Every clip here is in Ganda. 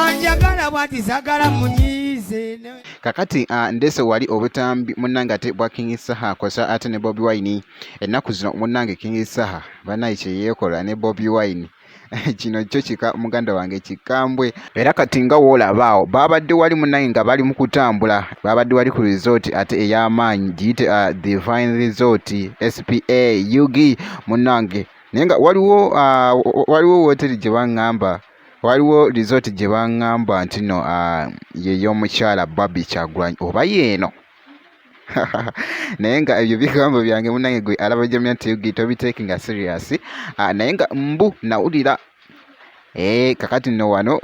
Anjagala bwati sagala munyiize. Kakati ndese wali obutambi munnange ate bwa King Saha kosa ate ne Bobi Wine ennaku zino munnange King Saha banaye kye yeekola ne Bobi Wine kino kyo kika muganda wange kikambwe era kati nga woolaba awo baabadde wali munnange nga bali mu kutambula baabadde wali ku resort ate ey'amaanyi giyite Divine Resort SPA UG munnange naye nga waliwo waliwo woteri gye baŋŋamba waliwo resort gye baŋŋamba nti no ye y'omukyala Barbie Kyagulanyi oba yeeno naye nga ebyo bigambo byange munange gwe alaba Jamia TV tobitakinga serious naye nga mbu nawulira kakati nno wano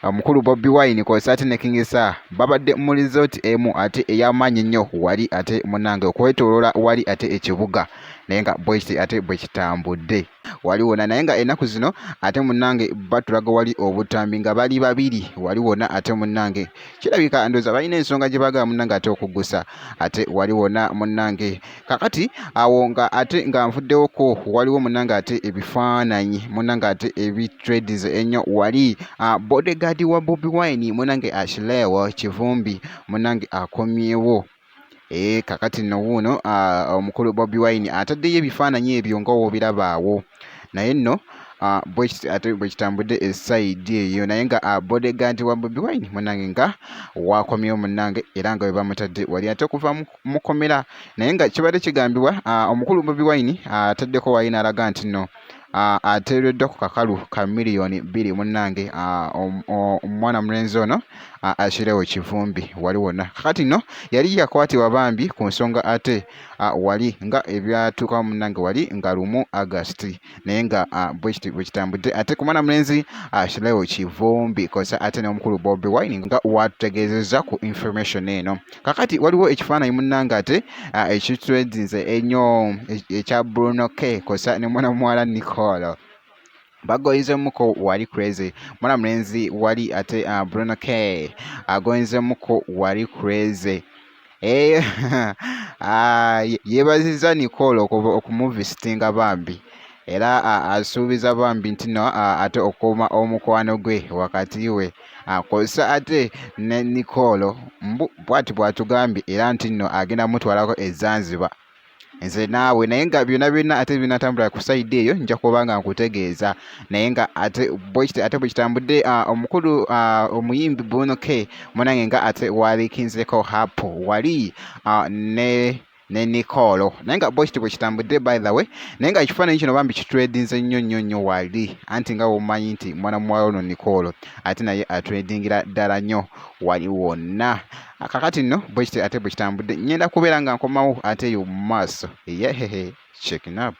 omukulu Bobi Wine kw'ossa ate ne King Saha babadde mu resort emu ate ey'amaanyi ennyo wali ate munnange okwetooloola wali ate ekibuga naye nga bwekiti ate bwe kitambudde wali wona naye nga ennaku zino ate munnange batulaga wali obutambi nga bali babiri wali wona ate munnange kirabika ndowooza balina ensonga gye baagala munnange ate okugusa ate wali wona munnange kakati awo nga ate nga nvuddewoko waliwo munnange ate ebifaananyi munnange ate ebitrades ennyo wali bodyguard wa Bobi Wine munnange Ashilewo Kivumbi munnange akomyewo. Kakati nno wuuno omukulu Bobi Wine ataddeyo ebifaananyi ebyo nga w'obiraba awo naye nno bwekiti ate bwe kitambudde esayidi eyo naye nga bodyguard wa Bobi Wine munnange nga wakomyewo munnange era nga bwe bamutadde wali ate okuva mu kkomera naye nga kibadde kigambibwa omukulu Bobi Wine ataddeko wali n'alaga nti nno ateereddwa ku kakalu ka 2 miliyoni munnange omwana mulenzi ono Ashirewo Kivumbi wali wonna. Kakati nno yali yakwatibwa bambi ku nsonga ate wali nga ebyatuukawo munnange wali nga 1 August naye nga bwekiti bwe kitambudde ate ku mwana mulenzi Ashirewo Kivumbi kosa ate n'omukulu Bobi Wine nga watutegeezezza ku information eno. Kakati waliwo ekifaananyi munnange ate ekitwedinze ennyo ekya Bruno K kosa ne mwana muwala Nicole bagoyizemuko wali crazy mwana mulenzi wali ate Bruno K agoyizemuko wali crazy yeebazizza Nicole okumuvisitinga bambi era asuubiza bambi nti no ate okukuuma omukwano gwe wakati we kozesa ate ne Nicole mbu bw'ati bw'atugambye era nti nno agenda mutwalako e Zanzibar nze naawe naye nga byonna byonna ate binatambula ku sayidi eyo nja kuba nga nkutegeeza naye nga ate bwekiti ate bwe kitambudde omukulu omuyimbi Bruno K munange nga ate walikinzeko hapo wali ne Nicole naye nga bwekiti bwe kitambudde by the way naye nga ekifaananyi kino bambi kitredinze nnyo nnyo nnyo wali anti nga womanyi nti mwana muwala ono Nicole ate naye atredingira ddala nnyo wali wonna. Kakati nno bwekiti ate bwe kitambudde ngenda kubeera nga nkomawo ate eyo mu maaso yehehe checking up.